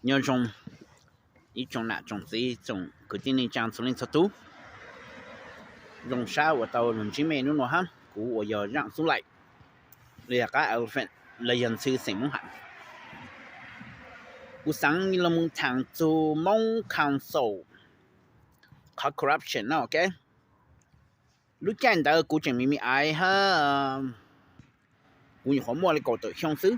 Nyob zoo ib tsoom nam tsoom txiv tsoom kwv tij neej tsaa txhua leej txhua tug. Zoo sab uas tau lug ntsib mej nub nua hab, kuv uas yog Zaaj Xub Laim, los yog qab Elephant, los yog ntxhw xeem Moob Ham. Kuv xaav lug moog thaam txug Moob Council qhov corruption no, ok. Lub caij ntawd kuv tseem me me aiv hab, kuv nyuam qhuav muaj li kaum tawm xyoo xwb,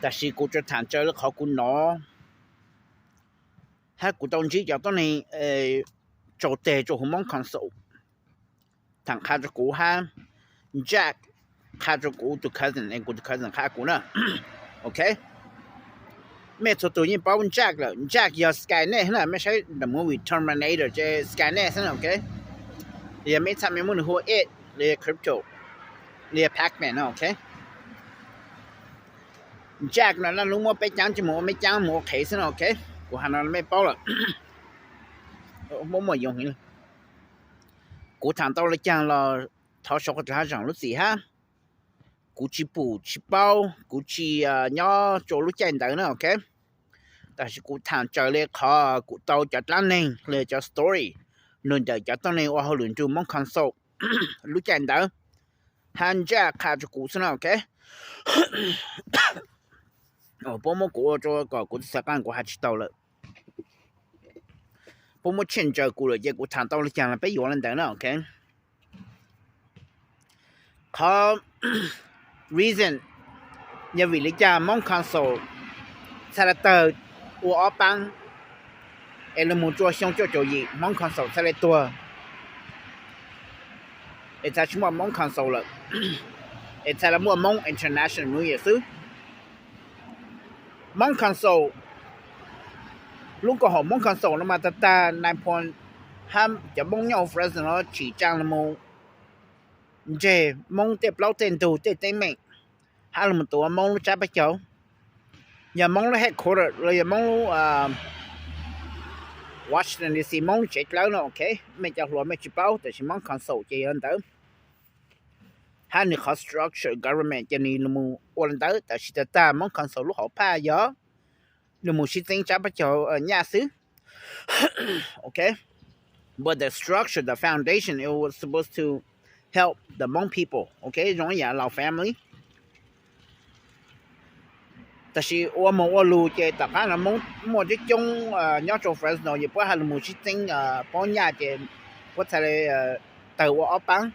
tab sis kuv tsuas thaam tsawg li qhov kuv nov hab kuv tau ntsib cov tuab neeg tsaug teg rua huv Moob Council thaam qha rua kuv hab Jack qha rua kuv tug cousin, kuv tug cousin qha kuv na. Ok, mej txhua tug yeej paub Jack lawm. Jack yog Skynet na, mej saib the movie Terminator ces Skynet xwb na, ok. Los yog mej txhaj mej muab nws hu It, los yog Crypto, los yog Pac-Man no, ok. Jack no lub muab peb caab tsi moog ua mej caab moog ua qhev xwb no, ok. Kuv has no mej paub lawm. Muaj muaj yoov heev. Kuv thaam tau le caag los thov sau qhov txhua zaam lub txim hab. Kuv tsi pum tsi paub, kuv tsi nyob rua lub caij ntawd na, ok. Tab sis kuv thaam tsawg le qhov kuv tau cov dlaab neeg los yog cov story nug ntawm cov tuab neeg ua hauj lwm nrug Moob Council lub caij ntawd, hab Jack qha rua kuv xwb na, ok. Puab muab kuv ua rua kom kuv txhais qaa kuv has tsi tau lawm. Puab muab tsheej ntsaws kuv lawm ces kuv thaam tau le caag los peb yuav le ntawd na, ok. Qhov reason yog vim le caag Moob Council txhaj le tawg ua ob paab es lug moog rua xyoo cuaj caum yim Moob Council txhaj le tuag, es txhaj tsi muaj Moob Council lawm, es txhaj le muaj Moob International New Year xwb. Moob Council, lub koom haum Moob Council no mas tag tag Nai Phoo hab cov Moob nyob huv Fresno tsim tsaa lug moog ntseg Moob tej plaub tej ntug tej teeb meem, hab lug moog tuav Moob lub tsab pab caug. Yog Moob lub headquarter los yog Moob lub Washington D C, Moob lub tsev dlawb no, ok. Mej cov hluas mej tsi paub tab sis Moob Council ces yog le ntawd, hab nwg qhov structure government ces nwg lug moog ua le ntawd, tab sis tag tag Moob Council lub hauv phaj yog lug moog sib txeeb tsab pab caug nyaj xwb, ok. But the structure, the foundation, it was supposed to help the Hmong people, ok, zoo ib yam Lao family. Tab sis ua moog ua lug ces tom qab no Moob muaj coob coob nyob rua Fresno ces puab has lug moog sib txeeb paub nyaj ces puab txhaj le tawg ua ob paab,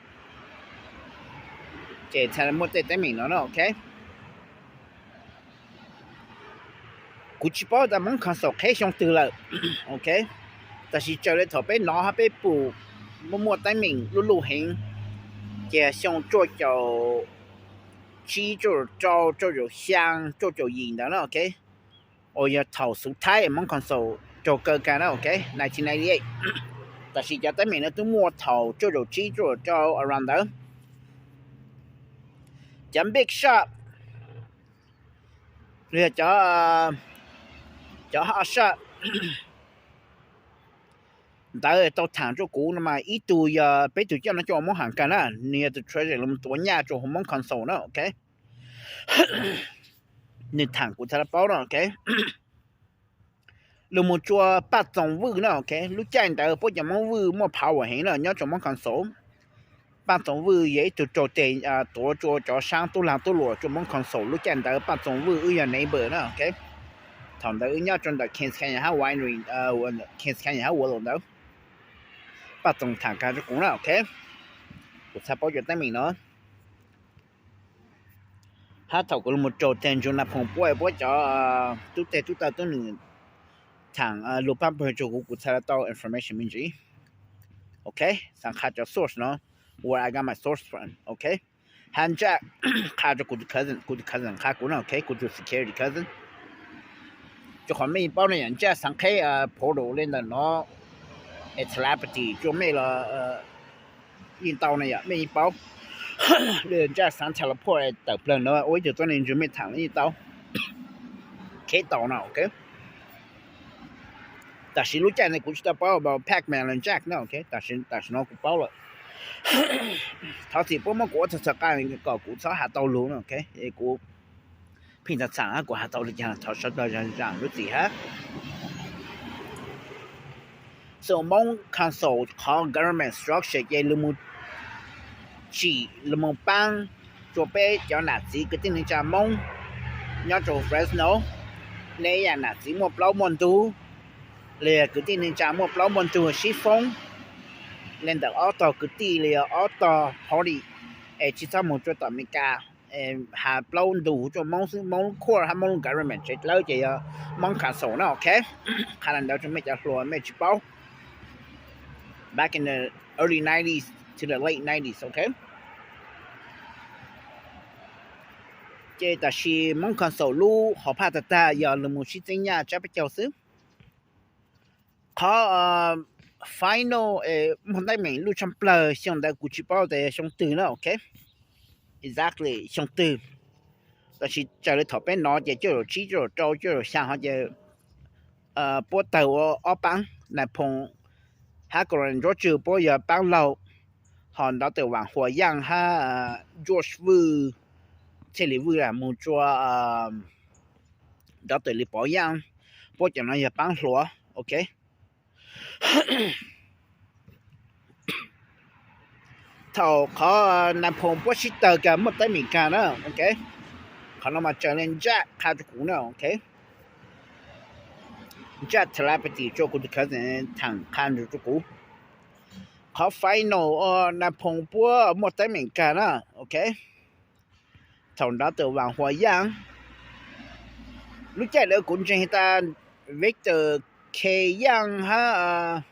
ces txhaj le muaj tej teeb meem no na, ok. Kuv tsi paub tas Moob Council qheb xyoo twg lawm, ok, tab sis tsawg le thaum peb nov hab peb pum muaj muaj teeb meem luj luj heev, ces xyoo cuaj caum tsib, cuaj caum rau, cuaj caum xyaa, cuaj caum yim ntawd na, ok, uas yog thaum xuv thaib Moob Council raug kaw kag na, ok, nineteen ninety-eight. Tab sis cov teeb meem no twb muaj thaum cuaj caum tsib, cuaj caum rau around ntawd. Cov big shop los yog cov, cov hot shop ntawd tau thaam rua kuv no mas ib tug yog peb tug coj noj coj ua Moob Ham kag na, nwg yog tug treasurer lug moog tuav nyaj rua huv Moob Council na, ok. Nwg thaam kuv txhaj le paub na, ok. Lug moog rua Paj Txoov Vwj na, ok. Lub caij ntawd puab cov Moob Vwj muaj power heev na nyob rua Moob Council. Paj Txoov Vwj yog ib tug raug teg tuav rua cov saab tub laag tub luam rua Moob Council. Lub caij ntawd Paj Txoov Vwj wb yog neighbor na, ok. Thaum ntawd wb nyob rua ntawm Kings Canyon hab Winery, Kings Canyon hab Willow ntawd. Paj Txoov thaam kag rua kuv na, ok. Kuv txhaj paub cov teeb meem no. Hab thaum kuv lug moog raug teg ntsug Nai Phoom puab, puab cov tub teg tub taw tub nwm thaam lug pab pawg rua kuv, kuv txhaj le tau information me ntsis. Ok, xaav qha cov source no, where I got my source from, ok. Hab Jack qha rua kuv tug cousin, kuv tug cousin qha kuv na, ok, kuv tug security cousin. Rua qhov mej yeej paub na yom, Jack xaav qheb portal le ntawm no es telepathy rua mej los yeej tau na yom, mej yeej paub. Jack xaav teleport tawm plawg no ua ib tug tuab neeg ntsug mej thaam los yeej tau, qheb tau na, ok. Tab sis lub caij ntawd kuv tsi tau paub about Pac-Man los Jack na, ok, tab sis tam sim no kuv paub lawm. Thov txim puab muab kuv ua txhua txhua qaa kom kuv txhob has tau lug na, ok. Kuv Pheej txhav txhav kuv has tau li cas thov sawv daws zam lub txim hab. So Hmoob Council qhov government structure ces lug mus tsim lug mus paab rua peb cov nam txiv kwv tij neej tsa Hmoob nyob rua Fresno, nej ib yaam nam txiv muaj plaub muaj ntug, los yog kwv tij neej tsa muaj plaub muaj ntug sib foob le ntawm ob tog kwv tij los yog ob tog party, es tsi txhob mus rua tom Amelikas has plaub ntug rua Hmoob xwb, Hmoob lub court hab Hmoob lub government tsev dlawb ces yog Hmoob Council na, ok. Qha le ntawd rua mej cov hluas mej tsi paub. Back in the early nineties to the late nineties, ok. Ces tam sim Hmoob Council lub hom phaj tag tag yog lug mus sib txeeb nyaj tsab peb caug xwb. Qhov final muag teeb meem luj tshaj plawg xyoo ntawd kuv tsi paub tas yog xyoo twg na, ok. Exactly xyoo twg, tab sis raws le thaum peb nov ces cuaj caum tsib, cuaj caum rau, cuaj caum xyaa hov ces puab tawg ua ob paab, Nais Phoo hab Colonel George puab yog paab laug, ho Doctor Vam Hua Yaaj hab George Vwj, Txhiaj Lis Vwj mus rua Doctor Lis Pov Yaaj, puab cov no yog paab hluas, ok. Thaum qhov Nais Phoo puab sib tawg kag muaj teeb meem kag na, ok. Qhov no mas raws le Ntsaj qha rua kuv na, ok. Ntsaj telepathy rua kuv tus cousin thaam qha rua kuv. Qhov final Nais Phoo puab muaj teeb meem kag na, ok. Thaum Doctor Vam Hua Yaaj, lub caij ntawd kuv ntseeg tas Victor K Yaaj hab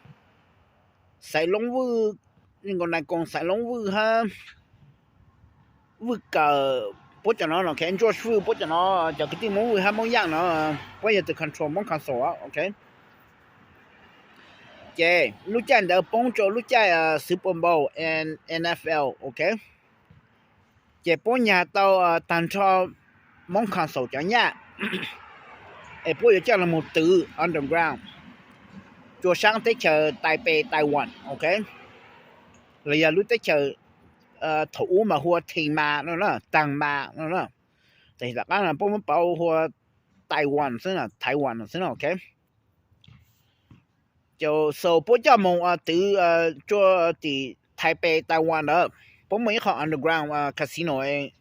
Xaiv Loob Vwj, Nais Koos Xaiv Loob Vwj hab Vwj Kawm, puab cov no, ok, George Vwj puab cov no, cov kwv tij Moob Vwj hab Moob Yaaj no, puab yog tus control Moob Council, ok. Ces lub caij ntawd poob rua lub caij Super Bowl N F L, ok. Ces puab nyag tau tag nrho Moob Council cov nyaj, es puab yuav coj los mus twv underground rua saab teb chaws Taipei, Taiwan, ok, los yog lub teb chaws thaum ub mas hu ua Teng Mas no, Tang Mas no. Tam sim tom qab no puab muab pauv hu ua Taiwan xwb, Taiwan xwb no, ok. So puab coj moog twv rua tim Taipei, Taiwan ntawd, puab muaj ib qho underground casino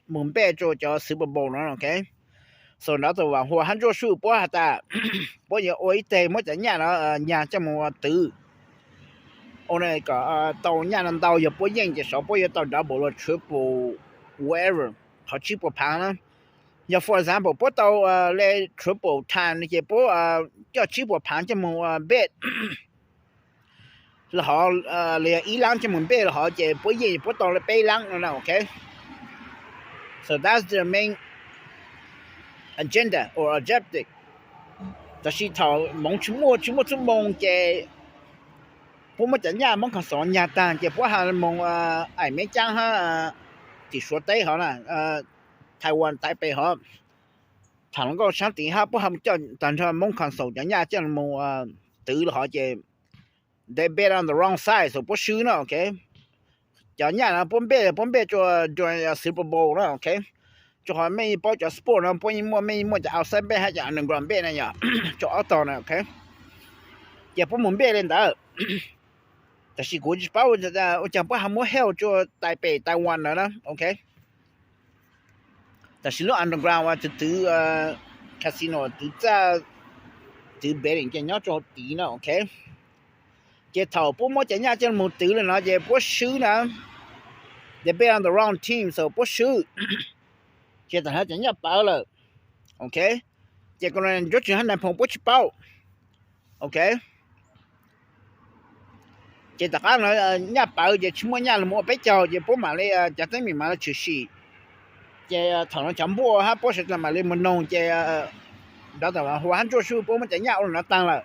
moog npej rua cov Super Bowl no, ok. So Doctor Vam Hua hab George Vwj puab has tas puab yuav ua ib teg muab cov nyaj no nyag coj moog twv, ua kom tau nyaj no ntau, yog puab yeej ces sav puab yuav tau double los triple, whatever, qhov tsib puas phaav na. Yog for example puab tau le triple time no ces puab coj tsib puas phaav coj moog bet los hov, los yog ib laab coj moog bet los hov ces puab yeej puab tau le peb laab no na, ok. So that's their main agenda or objective. Tab sis thaum moov tsis muaj, tsis muaj txuj moo ces puab muab cov nyaj Moob Council nyag taag ces puab has moog Aim Mev Caab hab tim Suav teb hov na, Taiwan, Taipei hov, tham hluas nkauj saab tid hab puab has moog coj tag nrho Moob Council cov nyaj coj moog twv los hov ces they bet on the wrong side, so puab swb na, ok. Cov nyaj no puab npej, puab npej rua Super Bowl na, ok. Rua qhov mej paub cov sport no puab yeej muaj, mej yeej muaj cov outside bet hab cov underground bet na yom, rua ob tog na, ok. Ces puab moog npej le ntawd, tab sis kuv tsis paub ua caag puab has muab held rua Taipei, Taiwan ntawd na, ok. Tab sis lub underground uas twv twv casino, twv txaj, twv betting ces nyob rua huv tid na, ok. Ces thaum puab muab cov nyaj coj moog twv le no ces puab swb na, they bet on the wrong team, so puab swb. Ces tag nrho cov nyaj pawv lawm, ok. Ces kuv nyob tsis hab Nais Phoo puab tsis paub, ok. Ces tom qab no nyaj pawv ces tsis muaj nyaj los ua peb caug ces puab mam li cov teeb meem mam li tshwm sim. Ces thaum no cov npuaj hab puab sawv daws mam li mus noog ces Doctor Vam Hua hab George Vwj puab muab cov nyaj ua le no taag lawm.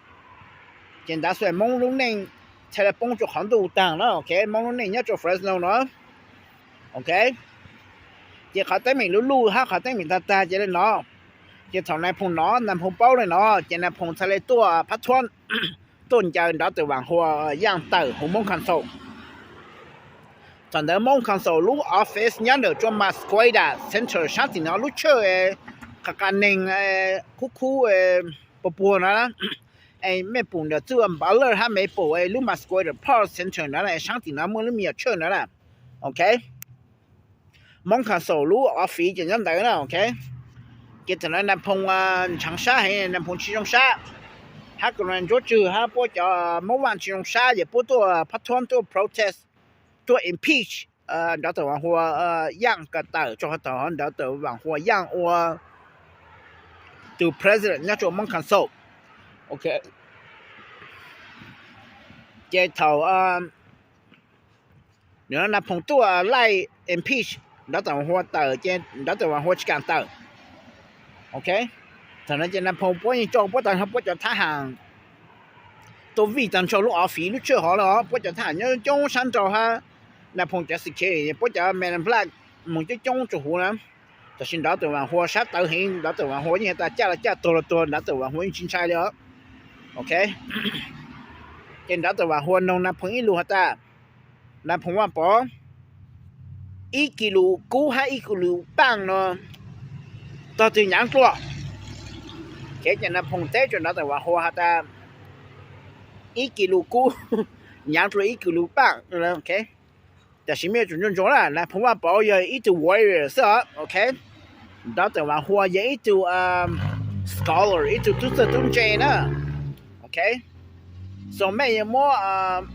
Ces ntawd xwb Moob lub neej txhaj le poob rua qhov ntuj taag na, ok. Moob lub neej nyob rua Fresno no, ok. Ces qhov teeb meem luj luj hab qhov teeb meem tag tag ces le no. Ces thaum Nais Phoo nov, Nais Phoo paub le no, ces Nais Phoo txhaj le tuaj phab thuab, tuaj ncaws Doctor Vam Hua Yaaj tawm huv Moob Council. Thaum ntawd Moob Council lub office nyob ntawm rua Musqueda Center saab tim no lub tshawj qas qas neeg khub khub puag puag no, mej pum ntawm txuj Butler hab Maple lub Musqueam Park Center no, saab tim no muaj lub me nyuam church no na. Ok, Hmoob Council lub office ces nyob ntawd na. Ok, ces thaum no Nas Phoo ntshaav sab heev, Nas Phoo tsis zoo sab, hab Colonel Ntsuab Tswg hab puab cov Moob Vaaj tsis zoo sab ces puab tuaj pab thuam tuaj protest, tuaj impeach Doctor Vam Hua Yaaj ko tawm, rua qhov thaum Doctor Vam Hua Yaaj ua tug president nyob rua Hmoob Council. Ok, ces thaum Nas Phoo tuaj laij impeach Doctor Vam Hua tawm ces Doctor Vam Hua tsis kaam tawm. Ok, thaum no ces Nas Phoo puab yeej tso puab tag nrho puab cov thab ham tuaj vij tag nrho lub office lub church hov lawm, puab cov thab ham nyob coob sab nraud hab Nas Phoo cov security, puab cov men in black moog coob coob rua huv na. Tab sis Doctor Vam Hua sab tawv heev, Doctor Vam Hua yeej has tas caj los caj, tuag los tuag, Doctor Vam Hua yeej tsis ntshai li os. Ok, ces Doctor Vam Hua noog Nas Phoo ib lus has tas, Nas Phoo Vaaj Pov, ib kis lus kub hab ib kis lus paaj no tog twg nyaav dlua? Ces Nas Phoo teb rua Doctor Vam Hua has tas, ib kis lus kub nyaav dlua ib kis lus paaj. Tab sis mej yuav tsum ntsoov ntsoov na, Nas Phoo Vaaj Pov yog ib tug warrior xwb os. Ok, Doctor Vam Hua yog ib tug scholar, ib tug tub txawg tub ntse na. Ok, so mej yuav muab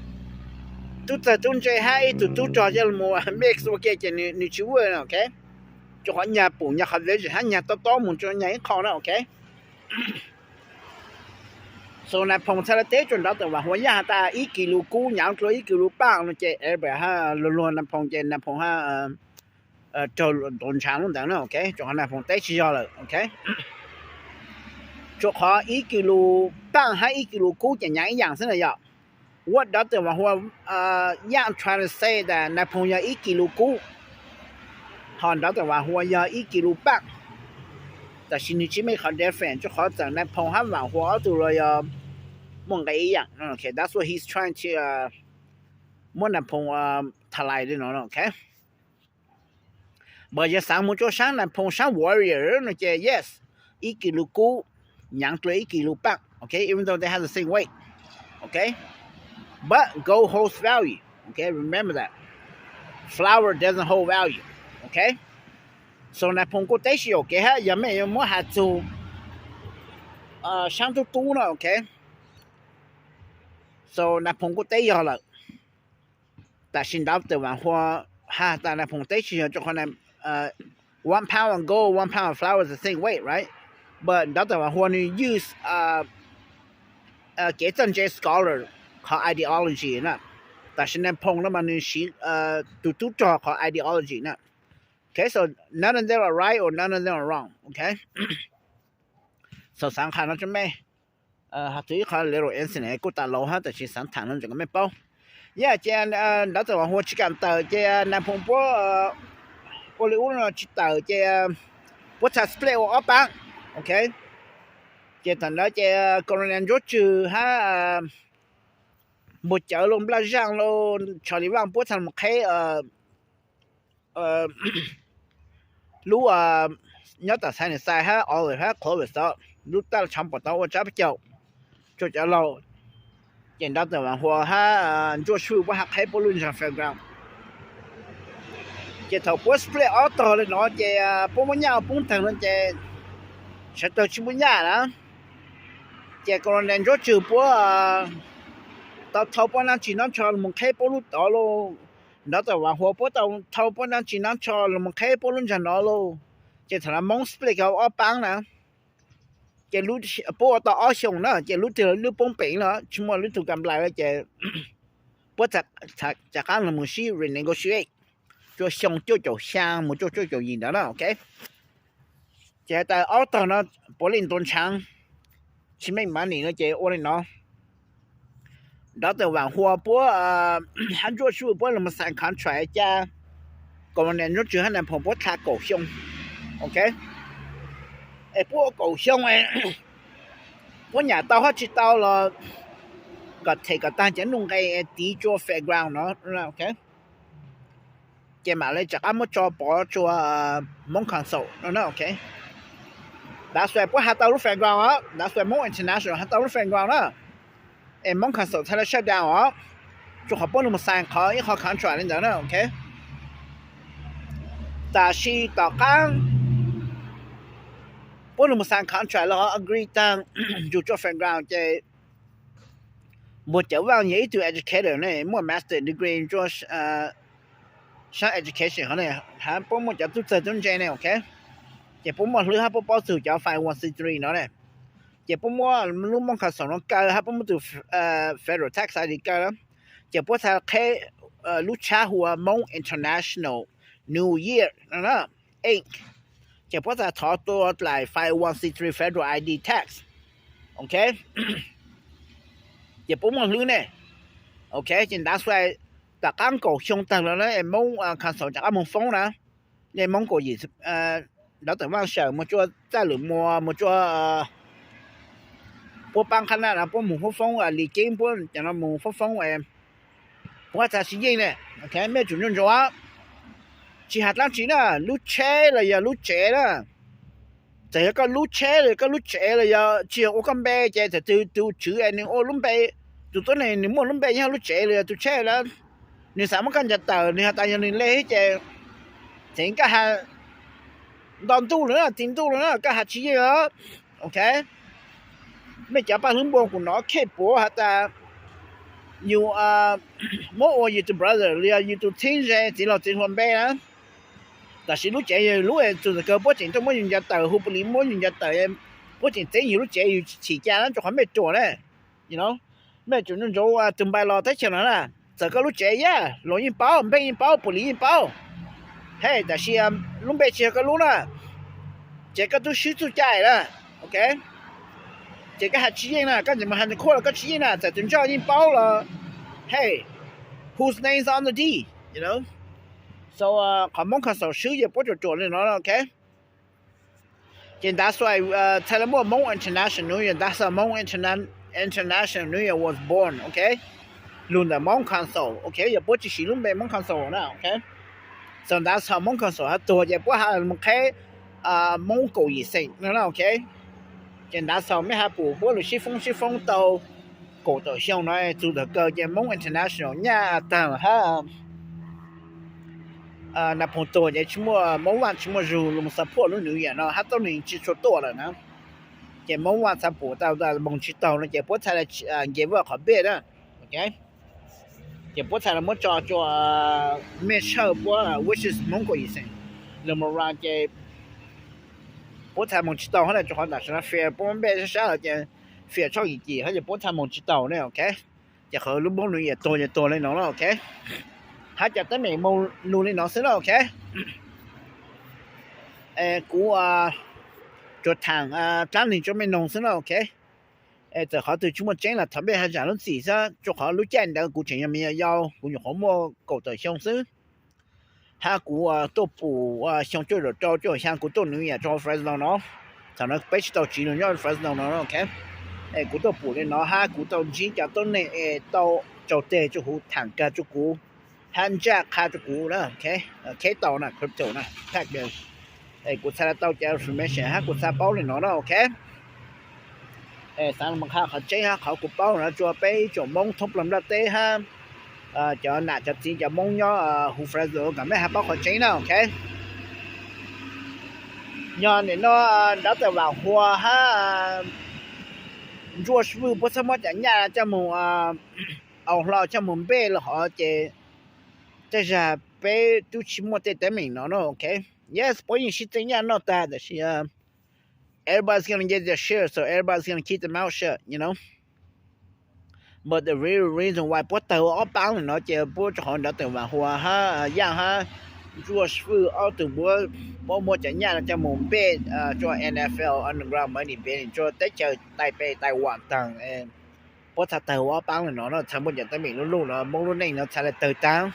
tub txawg tub ntse hab ib tug tub rog coj los mix ua ke ces nws tsis work na. Ok, rua qhov nyag pum nyag qhov vision hab nyag tob tob moog rua nyag ib qho na. Ok, so Nas Phoo txhaj le teb rua Doctor Vam Hua Yaaj has tas ib kis lus kub nyaav dlua ib kis lus paaj no ces everybody hab luag luag Nas Phoo ces Nas Phoo hab raug ntaus ntshaav lub ntawd na. Ok, rua qhov Nas Phoo teb tsis yog lawm. Ok, rua qhov ib kis lus paaj hab ib kis lus kub ces nyaav ib yaam xwb na yom. What Doctor Vam Hua Yaaj trying to say tas Nas Phoo yog ib kis lus kub, ho Doctor Vam Hua yog ib kis lus paaj. Tab sis nws tsis meej qhov difference, rua qhov txawm Nas Phoo hab Vam Hua ob tug los yog muaj nqe ib yaam. That's what he's trying to muab Nas Phoo thalais li no. Ok, npam yog xaav moog rua saab Nas Phoo saab warrior no ces yes, ib kis lus kub nyaav dlua ib kis lus paaj. Ok, even though they have the same weight. Ok, but gold holds value. Ok, remember that. Flour doesn't hold value. Ok, so Nas Phoo kuj teb tsis yuam kev hab yog mej yuav muab has txug saab tub tub no. Ok, so Nas Phoo kuj teb yog lawm. Tab sis Doctor Vam Hua has tas Nas Phoo teb tsis yog rua qhov one pound of gold, one pound of flour is the same weight, right? But Doctor Vam Hua nws use kev txawj ntse scholar qhov ideology na. Tab sis Nas Phoo no mas nws siv tug tub rog qhov ideology na. Ok, so none of them are right or none of them are wrong. Ok, so xaav qha no rua mej has txug ib qho little incident kuj tas laus hab tab sis xaav thaam no ntawm kom mej paub. Yeah, ces Doctor Vam Hua tsis kaam tawm ces Nas Phoo puab ua li ub no tsis tawm ces puab txhaj split ua ob paab. Ok, ces thaum ntawd ces Colonel Ntsuab Tswg hab Npug Cawv los Nplaj Zaaj los Charlie Vaaj puab txhaj moog qheb lub nyob tom Xais Nis Xais hab Olive hab Clovis tod, lub taj tshav puam tod ua tsab pab caug rua cov laug. Ces Doctor Vam Hua hab Ntsuab Tswg puab hab qheb puab lub ntsa fairground. Ces thaum puab split ob tog li no ces puab muab nyaj ua poob tawg no ces sawv dlawg tsis muaj nyaj na. Ces Colonel Ntsuab Tswg puab tau thau puab nab tsi nab tsho los qheb puab lub tod lauj. Doctor Vam Hua puab tau thau puab nab tsi nab tsho los qheb puab lub ntsa no lauj. Ces thaum no Moob split ob paab na. Ces puab ua tau ob xyoo na ces lub twg lub poob peev no tsis muaj lub tug kam nplais lawm ces puab rov qab los mus sib renegotiate rua xyoo cuaj caum xyaa mus rua cuaj caum yim ntawd na. Ok, ces tas ob tog no puav leej ntaus ntshaav, tsis meej money no ces ua li no. Doctor Vam Hua puab hab Ntsuab Tswg puab los mus sign contract cas Colonel Ntsuab Tswg hab Nas Phoom puab tha kaum xyoo. Ok, es puab ua kaum xyoo, puab nyam tau hab tsis tau los kom them kom taag cov nuj nqe tiv tsua fairground no. Ces mam le rov qab muab tso pov tsua Moob Council no. Ok, That's why puab has tau lub fairground os, that's why Hmoob International has tau lub fairground na. Es Hmoob Council txhaj le shut down os, rua qhov puab lug mus sign qhov ib qho contract le ntawd na, ok. Tab sis tom qaab puab lug mus sign contract los ho agree taag nrug tsua fairground ces Npuag Cawm Vaaj yog ib tug educator ne, muaj master degree tsua saab education hov ne, hab puab muaj cov tub txawg tub ntse ne, ok. Ces puab muaj hlwb hab puab paub txug cov five oh one c three no ne. Ces puab muab lub Hmoob Council no kaw hab puab muab tug federal tax ID kaw, ces puab txhaj qheb lub tshab hu ua Hmoob International New Year Inc. Ces puab txhaj thov tua dlaim five oh one c three federal ID tax, ok. Ces puab muaj hlwb ne, ok. Ces that's why tom qaab kaum xyoo tawg los na es Hmoob Council rov qab moog foob na, le Hmoob kaum yim, Doctor Vaj Sawm moog tsua Txaj Lwm Muas moog tsua puab paab qhab naj no puab moog foob foob Lis Ceeb puab cov no moog foob foob, puab txhaj sib yeej ne, ok. Mej tsum nco ntsoov, tsi has dlaab tsi na, lub tsheb los yog lub tsev na, txawm yog koj lub tsheb los yog koj lub tsev los yog tsi yog ua koj npe ces txawm tug tswv es nwg ua lub npe, tug tuab neeg nwg muaj lub npe yog lub tsev los yog tug tsheb na, nwg xaav muab koj ncav tawm nwg has tas yog nwg le ces tseev koj has nto ntuj lawm na, txi ntuj lawm na, koj has tsi yeej os, ok. Mej cov paj hlwb npua kuv nov khej puav has tas yus muab ua yus tug brother los yog yus tug txheeb ze txiv laug txiv hluas npe na, tab sis lub tsev yog lub txug txawm kawg puab tseem tuaj muab yus ncav tawm, hu pus lis muab yus ncav tawm, puab tseem txeeb yus lub tsev yus tsi chim ca na rua qhov mej ruam na. Mej tsum nco ntsoov tug npai los teb chaws no na, txawm koj lub tsev yaj luas yeej paub, npeej yeej paub, pus lis yeej paub, hej tab sis lub npe tsi yog koj lub na, ces koj tub swb txuj cai na, ok. Ces koj has tsi yeej na, koj tseem mus has nws khuaj los koj tsi yeej na, txawm tug ntsoj yeej paub los, hej, whose name is on the deed, you know. So qhov Hmoob Council swb yog puab ruam ruam le no, ok. Ces that's why txhaj le muaj Hmoob International New Year, that's why Hmoob International New Year was born, ok. Lug ntawm Hmoob Council, ok, yog puab tsi siv lub npe Hmoob Council na, ok. So that's how Hmoob Council has tuag ces puab has mus qheb Hmoob kaum yim xeem no na, ok. Ces that's how mej has pum puab lug sib foob sib foob tau kaum tawm xyoo no txug tawm kawg ces Hmoob International nyaj taag hab Nais Phoo tuag ces tsi muaj Hmoob Vaaj tsi muaj zug lug mus support lub New Year no hab tuab neeg tsi tshua tuaj lawm na. Ces Hmoob Vaaj txhaj pum tau moog tsi taug no ces puab txhaj le nce vaj qhov npej na, ok. Ces puab txhaj le muab tso tsua mej sawj puab which is Hmoob kaum yim xeem lug mus run ces puab txhaj moog tsi taug hab le rua qhov tam sim no Fair puab muab npej sab sab lawm ces Fair tshoj yim cim hab ces puab txhaj moog tsi taug ne, ok. Ces qhov lub Hmoob New Year tuag ces tuag le no na, ok. Hab cov teeb meem moog lug le no xwb na, ok. Kuv tsuas thaam dlaab neeg tsua mej noog xwb na, ok. Txawm qhov twg tsi muaj tseeb los thov mej has zam lub txim xwb, rua qhov lub caij ntawd kuv tseem yog me nyuam yaus, kuv nyuam qhuav muaj kaum tawm xyoo xwb. Hab kuv tuaj pum xyoo cuaj caum rau cuaj caum xyaa kuv tuaj New Year rua Fresno no, thaum no peb tsi tau tsiv lug nyob Fresno no, ok. Es kuv tuaj pum le no hab kuv tau ntsib cov tuab neeg es tau tsaug teg rua huv, thaam kag rua kuv hab ntsaj qha rua kuv na, ok. Kheb tau na, crypto na, tag, es kuv txhaj le tau cov information hab kuv txhaj paub le no na, ok. Xaav le mus qha qhov tseeb hab qhov kuv paub no rua peb ib tsoom Moob thoob plawg nplaj teb hab cov nam cov txiv cov Moob nyob huv Fresno kom mej has paub qhov tseeb na, ok. Yog nim no Doctor Vam Hua hab Ntsuaj Vwj puab txhaj muab cov nyaj coj moog au hlo coj moog npej lawm hov ces tej zag peb tub tsi muaj tej teeb meem no na, ok. Yes, puab yeej sib txeeb nyaj noj tag tab sis everybody's gonna get their share, so everybody's gonna keep their mouth shut, you know. But the real reason why puab tawg ua ob paab le no ces puab rua qhov Doctor Vam Hua hab Yaaj hab Ntsuaj Vwj ob tug puab muab cov nyaj no coj moog npej rua N F L underground money, npej rua teb chaws Taipei, Taiwan taag. Puab txhaj tawg ua ob paab le no na, txhaj muaj cov teeb meem luj luj no, Moob lub neej no txhaj le tawg taag.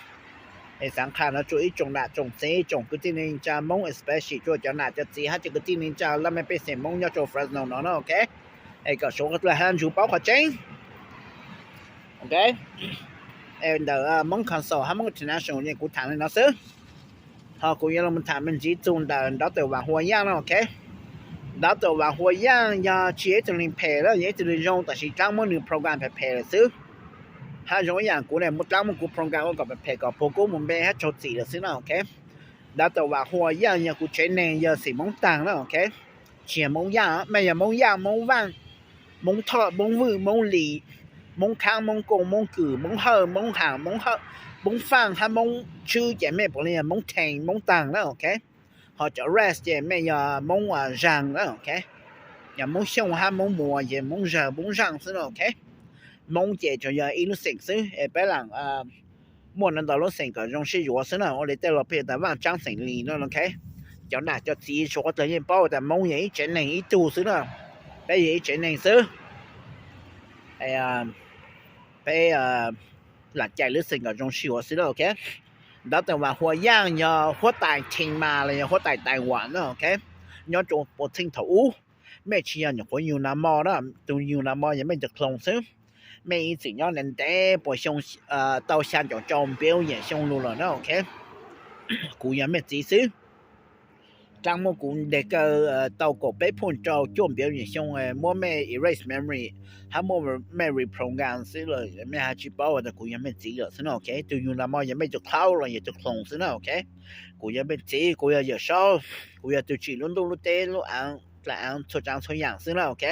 Es xaav qha no rua ib tsoom nam tsoom txiv, ib tsoom kwv tij neej tsa Moob, especially rua cov nam cov txiv hab cov kwv tij neej tsa laj mej pej xeem Moob nyob rua Fresno no na, ok. Es kom suav dlawg hab ntsug paub qhov tseeb, ok. Es ntawm Moob Council hab Moob International kuv thaam le no xwb. Ho kuv yuav lug thaam me ntsis txug ntawm Doctor Vam Hua Yaaj na, ok. Doctor Vam Hua Yaj yog tsis yog ib tug neeg phem na, yog ib tug neeg zoo, tab sis dlaab muab nws program phem phem lawm xwb. Hab zoo ib yam kuv ne, muab dlaab muab kuv program ua kom phem phem kom puag kub mus npe hab tsaug txim lawm xwb na, ok. Doctor Vam Hua Yaj yog kuv tsev neeg, yog xeem Moob Taag na, ok. Tsis yog Moob Yaj, mej yog Moob Yaj, Moob Vaaj, Moob Thoj, Moob Vwj, Moob Lis, Moob Khaab, Moob Kooj, Moob Kws, Moob Hawj, Moob Haam, Moob Faaj hab Moob Tswb ces mej puav leej yog Moob Theej, Moob Taag na, ok. Ho cov rest ces mej yog Moob Zaag na, ok. Yog Moob Xyooj hab Moob Muas ces Moob Zawg, Moob Zaaj xwb na, ok. Moob ces tsuas yog ib lub xeem xwb es peb lam muaj ntau ntau lub xeem kom zoo sib yuav xwb na, ua li tej laus pheej tas Vaaj Tsaab xeem Lis no, ok. Cov nam cov txiv suav qhuav tawg yeej paub tas Moob yog ib tsev neeg ib tug xwb na, peb yog ib tsev neeg xwb. Peb lam cais lub xeem kom zoo sib yuav xwb na, ok. Ntawd tas Vam Hua Yaj yog huab tais Theej Mas los yog huab tais Taiwan na, ok. Nyob rua Puas Txheej thaum ub, mej tsis yog nyuam qhuav yug nag mo na, tug yug nag mo yog mej tug clone xwb. Mej ib txwm nyob ntev ntev puas xyoo, tau xya caum rau npiav yam xyoo lug lawm na, ok. Kuv yog mej txiv xwb. Dlaab muab kuv ntes kaw tau kaum peb point rau cuaj npiav yam xyoo, muab mej erase memory hab muab mej reprogram xwb lawm, mej hab tsis paub tas kuv yog mej txiv lawm xwb na, ok. Tug yug nag mo yog mej tug clone los yog tug clone xwb na, ok. Kuv yog mej txiv, kuv yog Yawm Saub, kuv yog tug tsim lub ntuj lub teb lub aav dlaim aav txhua tsaav txhua yam xwb na, ok.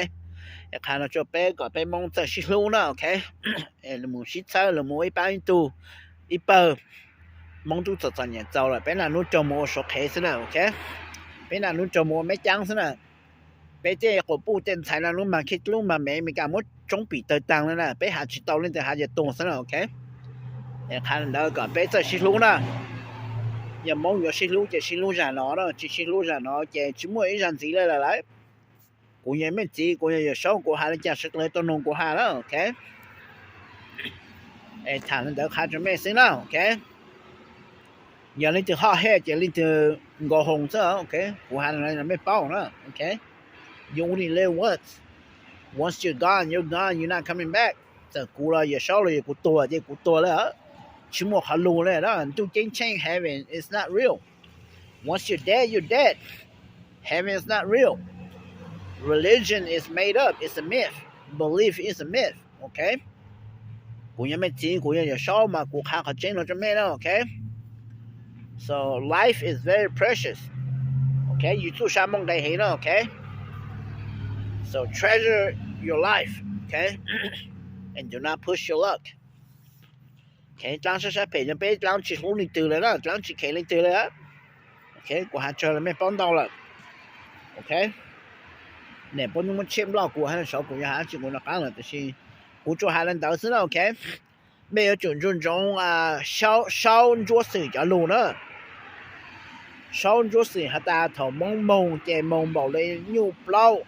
Es qha no rua peb kom peb Moob txawj sib hlub na, ok. Lug mus sib txhawb, lug mus ib paab ib tug, ib pawg. Moob tub txom txom nyem txaus lawm, peb naj nub raug mus ua Suav qhev xwb na, ok. Peb naj nub raug mus ua Meb Caab xwb na. Peb tej quas puj tej ntxhais naj nub mag Khib Lub mag Mev Amelikas muab tsoob pim tawg taag le na, peb has tsis tau leej twg has ces tuag xwb na, ok. Es qha ntawd kom peb txawj sib hlub na. Yog Moob yuav sib hlub ces sib hlub zag no na, tsis sib hlub zag no ces tsis muaj ib zag ntxiv le lawm lauj. Kuv yog mej txiv, kuv yog Yawm Saub, kuv has le caag sawv dlawg tau noog kuv has na, ok. Es tham le ntawd qha rua mej xwb na, ok. Yog leej twg hot head ces leej twg nkaus hoos xwb, ok. Kuv has mej paub na, ok. You only live once. Once you're gone, you're gone, you're not coming back. Txawm kuv los Yawm Saub los yog kuv tuag ces kuv tuag le, tsis muaj qhov lug le na. Ntuj ceeb tsheej, heaven is not real. Once you're dead, you're dead. Heaven is not real. Religion is made up, it's a myth. Belief is a myth, ok. Kuv yog mej txiv, kuv yog Yawm Saub mas kuv qha qhov tseeb no rua mej na, ok. So life is very precious, ok. Yug txuj sa muaj nqe heev na, ok. So treasure your life, ok, and do not push your luck. Ok, dlaab sab sab phem yog peb dlaab tsis hlub leej twg le na, dlaab tsis kheev leej twg le. Ok, kuv has tsawg le mej paub ntau lawm. Ok, niam pab nub muab tshiab nploj kuv hab sav kuv yog has tsis kuv nov qaab lawm, tab sis kuv tsuas has le ntawd xwb na, ok. Mej yuav tsum ntsoov ntsoov Saub Ntsuab Xwm cov lug na. Saub Ntsuab Xwm has tas thaum Moob moog ces moog npaum le nyuj plaub,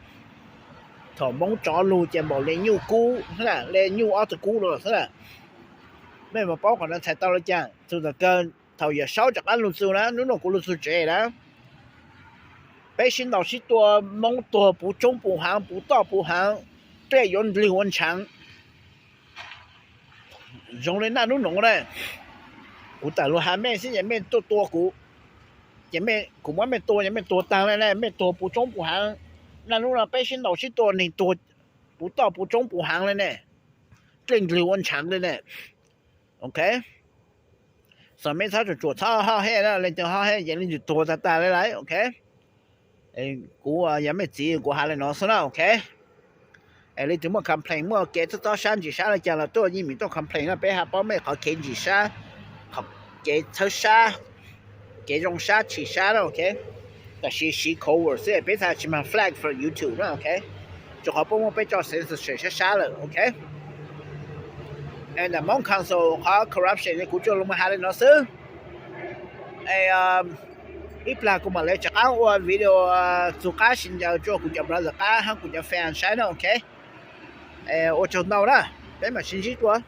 thaum Moob rov lug ces npaum le nyuj kub, le nyuj ob tug kub lug xwb na. Mej mam paub qhov no txhais tau le caag. Txug thaum kawg thaum Yawm Saub rov qaab lug txug na, nub nua kuv lug txug tsev na, peb sib ntaus sib tua, Moob tuag puv tsoob puv haav, puv toj puv haav, dlej yuav ndlwg ua ntshaav. Zoo le naj nub nuav na, kuv tawm lug has mej xwb ces mej tuaj tua kuv, ces kuv muab mej tua ces mej tuag taag le ne, mej tuag puv tsoob puv haav. Naj nub no peb sib ntaus sib tua neeg tuag puv toj puv tsoob puv haav le ne, dlej ndlwg ua ntshaav le ne. Ok, so mej txhob tsuam txhob hoj hej na, leej twg hoj hej ces leej twg tuag tag tag le lawm, ok. Kuv yog mej txiv kuv has le no xwb na, ok. Es leej twg muaj complain, muaj kev txhawb txob sab ntsim sab le caag los tuaj yeej meem tuaj complain na, peb has paub mej qhov kev ntsim sab, qhov kev txhawb sab, kev zoo sab tshim sab na, ok. Tab sis siv code word xwb, peb txhad tsis mag flag from YouTube na, ok. Rua qhov puab muab peb tso censorship sab sab lawm, ok. Es ntawm Hmoob Council qhov corruption kuv tsuas lug has le no xwb. Es ib plag kuv mam le rov qaab ua video txug qab sib ncaws rua kuv cov brother qab hab kuv cov fan saib na, ok. Ua tsaug ntau na, peb mam sib ntsib dua.